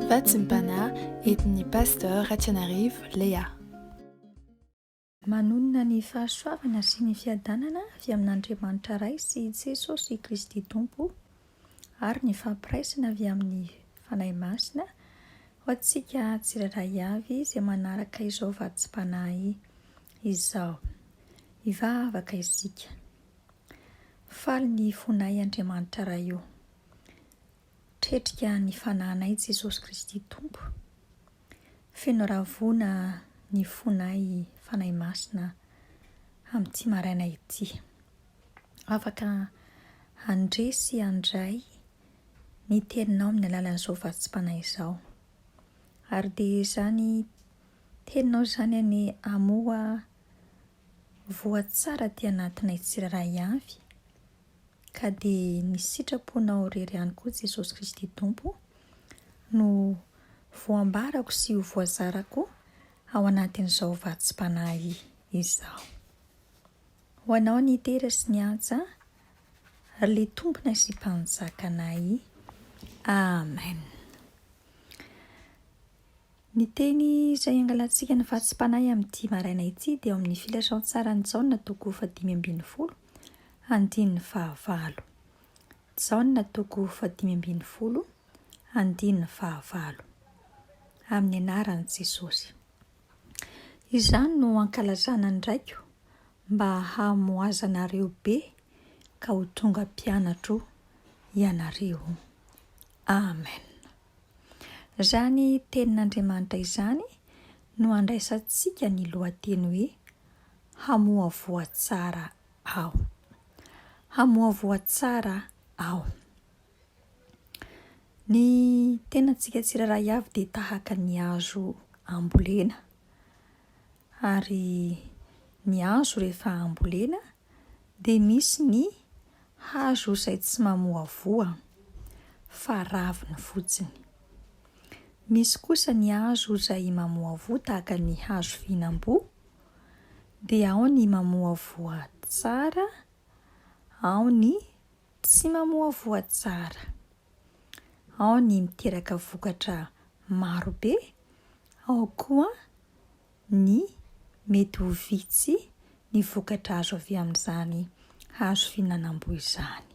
Vatsim-panahy entin'ny Pasteur Ratianarivo Léa. Manonona ny fahasoavana sy ny fiadanana avy amin'Andriamanitra Ray sy Jesosy Kristy Tompo ary ny fampiraisana avy amin'ny Fanahy Masina ho antsika tsirairay avy izay manaraka izao vatsim-panahy izao. Hivavaka isika. Faly ny fonay Andriamanitra Ray o. Tretrika ny fanahinay Jesosy Kristy Tompo. Feno haravoana ny fonay Fanahy Masina amin'ity maraina ity. Afaka handre sy handray ny teninao amin'ny alalan'izao vatsim-panahy izao. Ary dia izany teninao izany anie hamoha voa tsara aty anatinay tsirairay avy. Ka dia ny sitraponao irery ihany koa Jesosy Kristy Tompo no voambarako sy ho voazarako ao anatin'izao vatsim-panahy izao. Ho Anao ny dera sy ny antsa, ry le Tomponay sy Mpanjakanay. Amen. Ny teny izay angalantsika ny vatsim-panahy amin'ity maraina ity dia ao amin'ny Filazantsaran'i Jaona toko fahadimy ambin'ny folo, andininy fahavalo. Jaona toko fahadimy ambin'ny folo, andininy fahavalo. Amin'ny anaran'i Jesosy. Izany no ankalazana ny Raiko mba hamoazanareo be ka ho tonga mpianatro ianareo. Amen. Izany Tenin'Andriamanitra izany no andraisantsika ny lohateny hoe Hamoa voa tsara aho. Hamoa voa tsara aho. Ny tenantsika tsirairay avy dia tahaka ny hazo ambolena. Ary ny hazo rehefa ambolena dia misy ny hazo izay tsy mamoa voa fa raviny fotsiny. Misy kosa ny hazo izay mamoa voa tahaka ny hazo fihinam-boa, dia ao ny mamoa voa tsara, ao ny tsy mamoa voa tsara. Ao ny miteraka vokatra maro be, ao koa ny mety ho vitsy ny vokatra azo avy amin'izany hazo fihinanam-boa izany.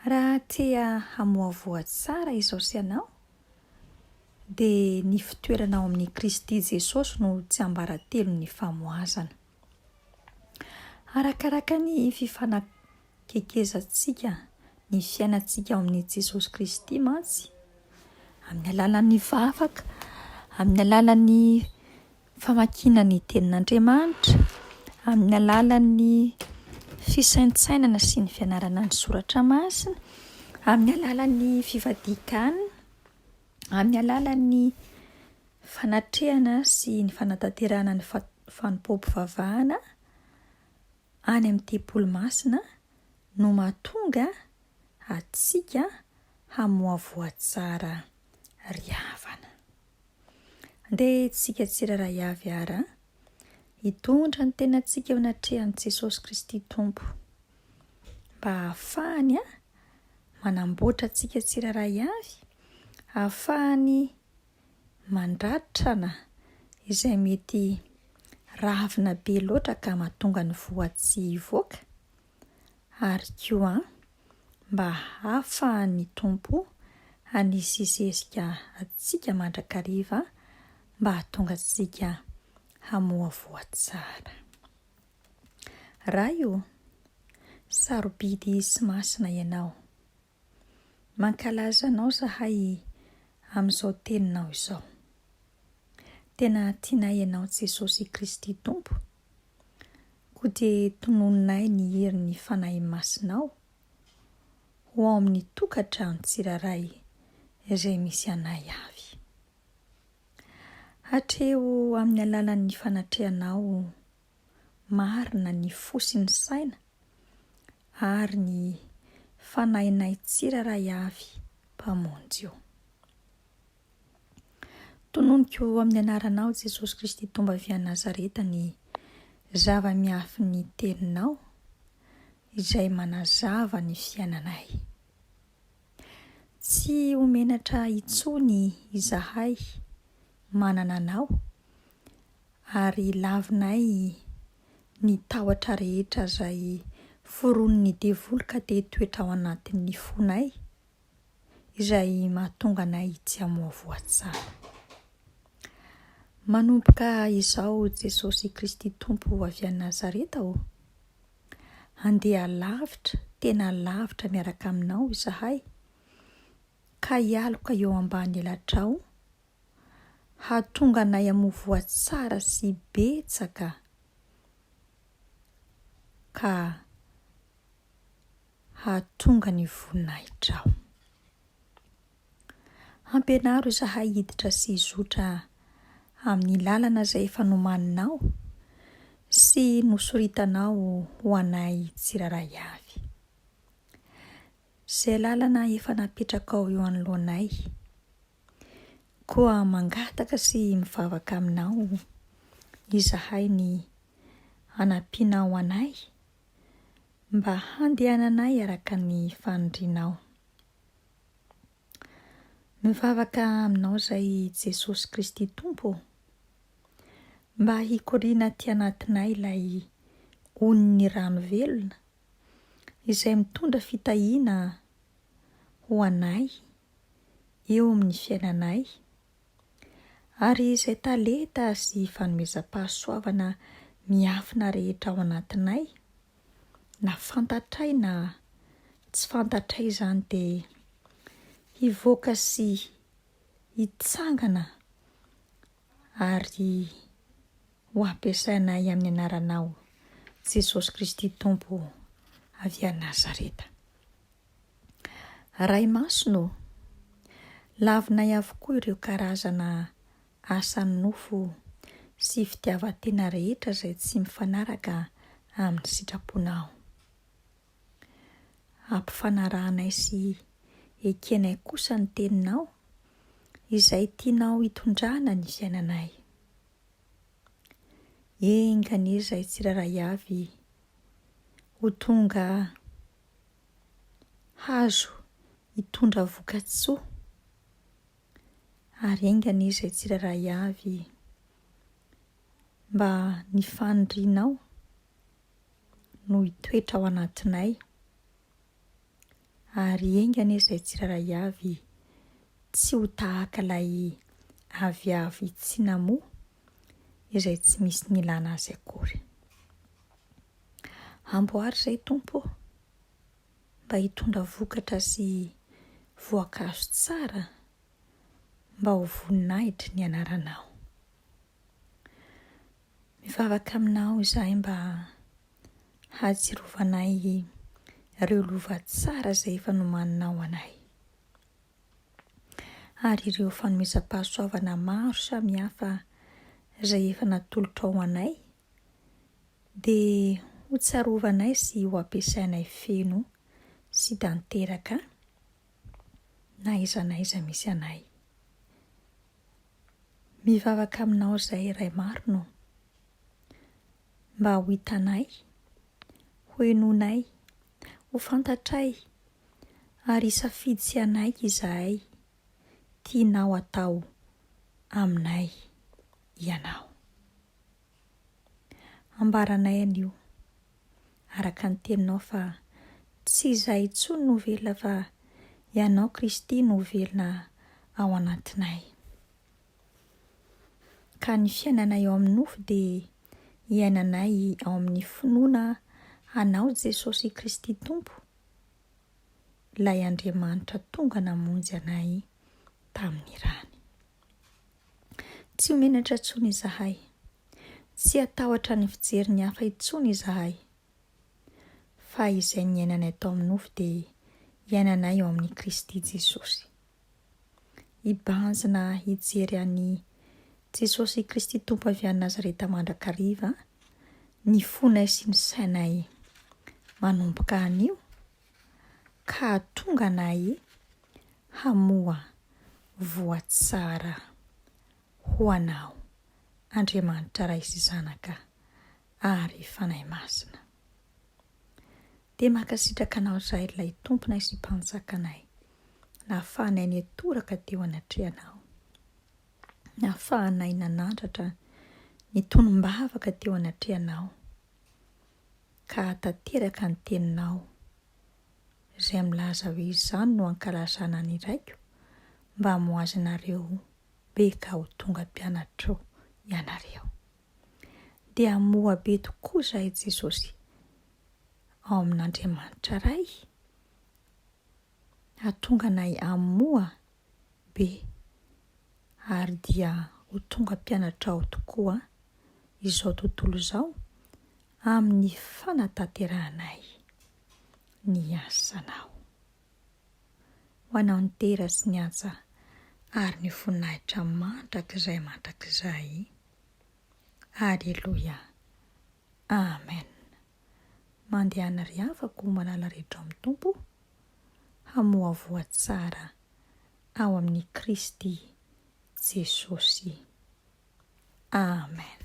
Raha te hamohavoha tsara izao sy ianao, dia ny fitoerana ao amin'i Kristy Jesosy no tsiambaratelon'ny famohazana. Arakaraka ny fifanakekezantsika ny fiainantsika ao amin'i Jesosy Kristy mantsy, amin'ny alalan'ny vavaka, amin'ny alalan'ny famakiana ny Tenin'Andriamanitra, amin'ny alalan'ny fisaintsainana sy ny fianarana ny Soratra Masina, amin'ny alalan'ny fivadian-kanina, amin'ny alalan'ny fanatrehana sy ny fanatanterahana ny fanompoam-pivavahana any amin'ny tempoly masina no mahatonga antsika hamohavoha tsara ry havana. Andeha isika tsirairay avy ara hitondra ny tenantsika eo anatrehan'i Jesosy Kristy Tompo mba hahafahany manamboatra antsika tsirairay avy, hahafahany mandratrana izay mety ravina be loatra ka mahatonga ny voa tsy hivoaka, ary koa mba hahafahan'ny Tompo hanisy zezika antsika mandrakariva mba hahatonga antsika hamoa voa tsara. Ray ô, sarobidy sy masina Ianao. Mankalaza Anao zahay amin'izao Teninao izao. Tena tianay Ianao Jesosy Kristy Tompo, koa dia tononinay ny herin'ny Fanahy Masinao ho ao amin'ny tokantrano tsirairay izay misy anay avy. Hatreo amin'ny alalan'ny fanatrehanao marina ny fo sy ny saina ary ny fanahinay tsirairay avy Mpamonjy o. Tononiko amin'ny anaranao Jesosy Kristy Tompo avy any Nazareta ny zava-miafin'ny teninao izay manazava ny fiainanay. Tsy. Tsy ho menatra intsony izahay manana Anao, ary lavinay ny tahotra rehetra izay foronin'ny devoly ka te hitoetra ao anatin'ny fonay, izay mahatonga anay tsy hamohavoha tsara. Manomboka izao Jesosy Kristy Tompo avy any Nazareta ô! Handeha lavitra, tena lavitra miaraka aminao izahay, ka hialoka eo ambany elatrao, hahatonga anay hamoa voa tsara sy betsaka, ka hahatonga ny voninahitrao. Ampianaro izahay hiditra sy hizotra amin'ny lalana izay efa nomaninao sy nosoritanao ho anay tsirairay avy. Izay lalana efa napetrakao eo anoloanay. Koa mangataka sy mivavaka aminao izahay ny hanampianao anay mba handehananay araka ny fanirianao. Mivavaka aminao izay Jesosy Kristy Tompo ô, mba hikoriana aty anatinay ilay onin'ny rano velona izay mitondra fitahiana ho anay eo amin'ny fiainanay ary izay talenta sy fanomezam-pahasoavana miafina rehetra ao anatinay na fantatray na tsy fantatray izany dia hivoaka sy hitsangana ary ho ampiasainay amin'ny anaranao Jesosy Kristy Tompo avy any Nazareta. Ray Masina ô, lavinay avokoa ireo karazana asan'ny nofo sy fitiavan-tena rehetra izay tsy mifanaraka amin'ny sitraponao. Ampifanarahanay sy ekenay kosa ny Teninao izay tianao hitondrana ny fiainanay. Enga anie izahay tsirairay avy ho tonga hazo hitondra voka-tsoa ary enga anie izahay tsirairay avy mba ny fanirianao no hitoetra ao anatinay ary enga anie izahay tsirairay avy tsy ho tahaka ilay aviavy tsy namoa izay tsy misy nilana azy akory. Amboary izay Tompo ô, mba hitondra vokatra sy voankazo tsara mba ho voninahitry ny anaranao. Mivavaka aminao izahay mba hahatsirovanay ireo lova tsara izay efa nomaninao anay. Ary ireo fanomezam-pahasoavana maro samihafa izay efa natolotrao ho anay dia ho tsarovanay sy ho ampiasainay feno sy tanteraka na aiza na aiza misy anay. Mivavaka aminao izahay Ray marina ô, mba ho hitanay, ho henoinay, ho fantatray ary hisafidy sy hanaiky izahay tianao atao aminay Ianao. Ambaranay anio, araka ny teninao fa tsy izahay intsony no velona fa Ianao Kristy no velona ao anatinay. Ka ny fiainanay ao amin'ny nofo dia iainanay ao amin'ny finoana Anao Jesosy Kristy Tompo, Ilay Andriamanitra tonga namonjy anay tamin'ny rany. Tsy ho menatra intsony izahay. Tsy hatahotra ny fijery ny hafa intsony izahay. Fa izay niainanay tao amin'ny nofo dia iainanay ao amin'i Kristy Jesosy. Hibanjina hijery an'i Jesosy Kristy Tompo avy any Nazareta mandrakariva ny fonay sy ny sainay manomboka anio ka hahatonga anay hamoa voa tsara ho anao Andriamanitra Ray sy Zanaka ary Fanahy Masina. Dia mankasitraka anao izahay ilay Tomponay sy Mpanjakanay. Nahafahanay nitoraka teo anatrehanao. Nahafahanay nanandratra ny tonom-bavaka teo anatrehanao, ka hahatanteraka ny teninao, izay milaza hoe izany no hankalazana ny Raiko, mba hamohazanareo be ka ho tonga mpianatro ianareo. Dia hamoha be tokoa izahay Jesosy ao amin'Andriamanitra Ray, hahatonga anay hamoha be ary dia ho tonga mpianatrao tokoa izao tontolo izao amin'ny fanatanterahanay ny asanao. Ho anao ny dera sy ny antsa ary ny voninahitra mandrakizay mandrakizay. Aleloia. Amen. Mandehana ry havako malala rehetra ao amin'ny Tompo, hamohavoha tsara ao amin'i Kristy Jesosy. Amen.